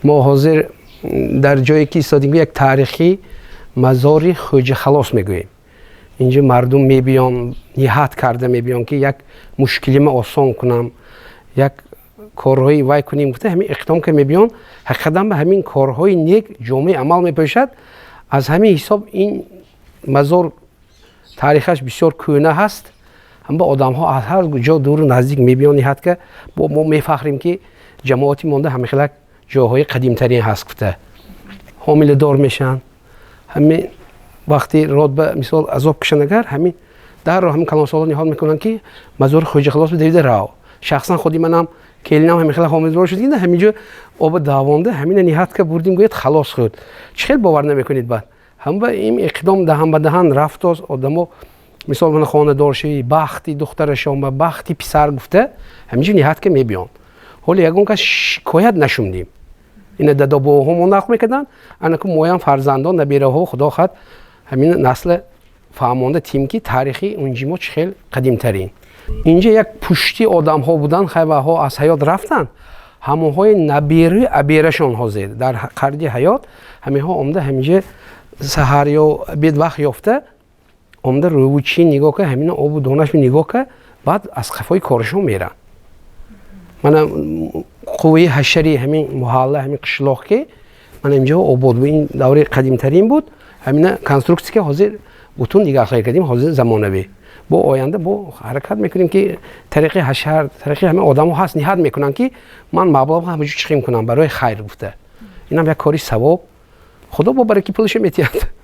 Мо ҳозир дар ҷое ки истодем, як таърихӣ мазори Хоҷа Халос мегӯем. Инҷо мардум мебиён, ниҳат карда мебиён, ки як мушкилима осон кунам, як корҳои вай кунем гуфта, ҳамин иқдом ка мебиён. Ҳақиқатан ба ҳамин корҳои нек ҷомаи амал мепӯшад. Аз ҳамин ҳисоб ин мазор таърихаш бисёр кӯҳна ҳаст. Ҳама одамҳо аз ҳар ҷо, дуру наздик мебиён, ниҳат ка. Бо мо мефахрем, ки ҷамоати монда ҳамихелак ҷоҳои қадимтарин ҳаст гуфта. Ҳомиладор мешаванд, ҳамин вақти род ба мисол азоб кушанд, агар ҳамин дарро ҳамин калонсолон ниҳод мекунанд, ки мазори Хоҷа Халос давида рав. Шахсан худи манам, келинам ҳамин хела ҳомиладор шуд, ҳаминҷо оба давонда, ҳамина ниҳат ка бурдим, гӯяд, халос шуд. Чӣ хел бовар намекунед? Баъд ҳама ин иқдом даҳан ба даҳан рафтоз. Одамо, мисол, мана хонадоршавӣ, бахти духтарашон ба бахти писар гуфта, ҳаминҷо ниҳат ка мебиёнд. Ҳоло ягон кас шикоят нашундем. Ина дадобобоҳомо нақл мекарданд, анаку моям фарзандон, набераҳо, худо хоҳад, ҳамин насла фаҳмонда тим, ки таърихи унҷи мо чӣ хел қадимтарин. Инҷа як пушти одамҳо буданд, хайваҳо аз ҳаёт рафтанд, ҳамонҳои набераи аберашон ҳозир дар қарди ҳаёт. Ҳаминҳо омда, ҳаминҷа саҳар ё бед вақт ёфта омда, рӯву чин нигоҳ ка, ҳамина обу донаш нигоҳ ка, баъд аз қафои корашон меранд. Мана қувваи ҳашари ҳамин муҳалла, ҳамин қишлоқ, ки мана инҷо обод буд, ин давраи қадимтарин буд. Ҳамина конструксия ки ҳозир бутун дигар хайр кардем, ҳозир замонавӣ. Бо оянда бо ҳаракат мекунем, ки тариқи ҳашар, тариқи ҳамин одамо ҳаст, ниҳат мекунанд, ки ман маблағ ҳамаҷо чихим кунам барои хайр гуфта. Инам як кори савоб, Худо бо бараки пулаша метиҳад.